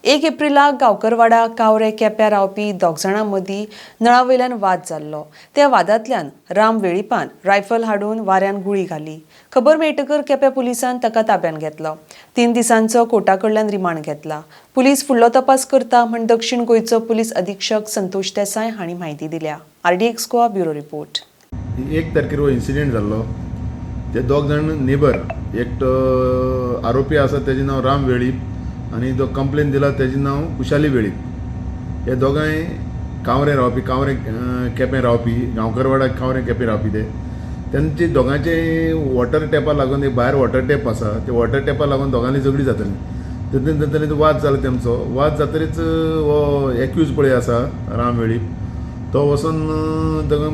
1 एप्रिलाक गांवकरवाडा कावरे केप्यां रावपी दोग जाणां मदीं नळा वयल्यान वाद जाल्लो. त्या वादांतल्यान राम वेळीपान रायफल हाडून वाऱ्यान गुळी घाली. खबर मेळटकर केप्यां पुलिसान ताका ताब्यात घेतलो. 3 दिसांचो कोर्टा कडल्यान रिमांड घेतला. पुलीस फुडलो तपास करता म्हण दक्षिण गोंयचो पुलीस अधीक्षक संतोष देसाय हांणी म्हायती दिल्या. RDX Goa, bureau report. 1 तारखेर हो इन्सिडेंट जाल्लो. ते दोग जाण नेबर. एकटो आरोपी आसा, तेजें नांव राम वेळीप आनी जो कंप्लेन दिला तेजें नांव कुशाली वेळीप. हे दोगांय कावरें रावपी, कावरें केपें रावपी, गांवकरवाडा कावरें केपें रावपी ते. तेंचे दोगांचे वॉटर टॅपा लागून, एक भायर वॉटर टॅप आसा, ते वॉटर टॅपा लागून दोगांनी झगडी जाताली. तेतून जातली वाद जालो तेमचो. वाद जातरीच हो एक्यूज पळय आसा राम वेळीप, तो वचून ताका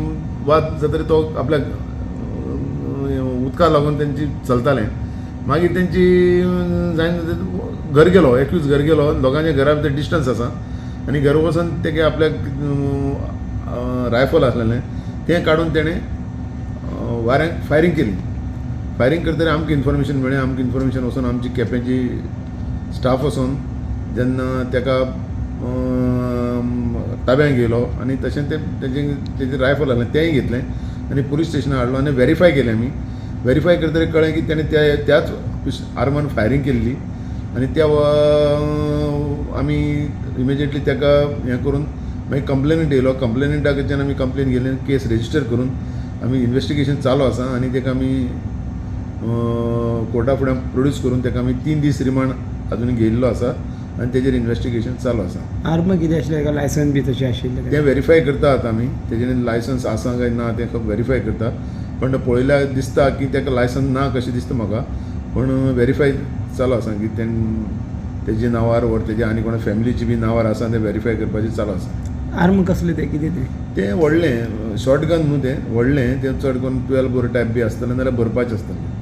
वाद जातरी तो आपल्याक उदका लागून तेंची चलतालें. मागीर तेंची जायन घर गेलो, एक्यूज घर गेलो. दोगांच्या घरा भितर डिस्टन्स आसा आनी घर वचून तेगे आपल्याक रायफल आसलेलें, तें काडून तेणें वाऱ्यांक फायरींग केली. फायरींग करतरी आमकां इन्फॉर्मेशन मेळ्ळें. आमकां इन्फॉर्मेशन वचून आमची केपेंची स्टाफ वचून जेन्ना तेका ताब्यात घेयलो आनी तशें तें तेजें तेजें रायफल आसलें तेंय घेतलें आनी पुलीस स्टेशनार हाडलो आनी वेरीफाय केलें आमी. वेरीफाय करतरी कळ्ळें की तेणें त्या त्याच आर्मान फायरींग केल्ली आनी त्या आमी इमिजिएटली ताका हें करून मागीर कंप्लेनंट येयलो. कंप्लेनंटा कडच्यान आमी कंप्लेन घेयली. केस रेजिस्टर करून आमी इन्वेस्टिगेशन चालू आसा आनी ताका आमी कोर्टा फुडें प्रोड्यूस करून ताका आमी 3 दीस रिमांड अजून घेयल्लो आसा आनी तेजेर इन्वेस्टिगेशन चालू आसा. आर्म कितें आशिल्लें का, लायसन्स बी तशें आशिल्लें? तें वेरीफाय करता आतां आमी. तेजें लायसन्स आसा काय ना तें वेरीफाय करता, पण पळयल्यार दिसता की ताका लायसन्स ना कशें दिसता म्हाका, पूण वेरीफाय चालू आसा की तें तेजे नांवार वर तेजे आनी कोणा फॅमिलीची बी नांवार आसा, तें वेरीफाय करपाचें चालू आसा. आर्म कसलें तें, कितें तें? तें व्हडलें शॉर्ट गन न्हू, तें व्हडलें. तें चड करून 12 बोर टायप बी आसतलें, नाल्यार भरपाचें आसतलें.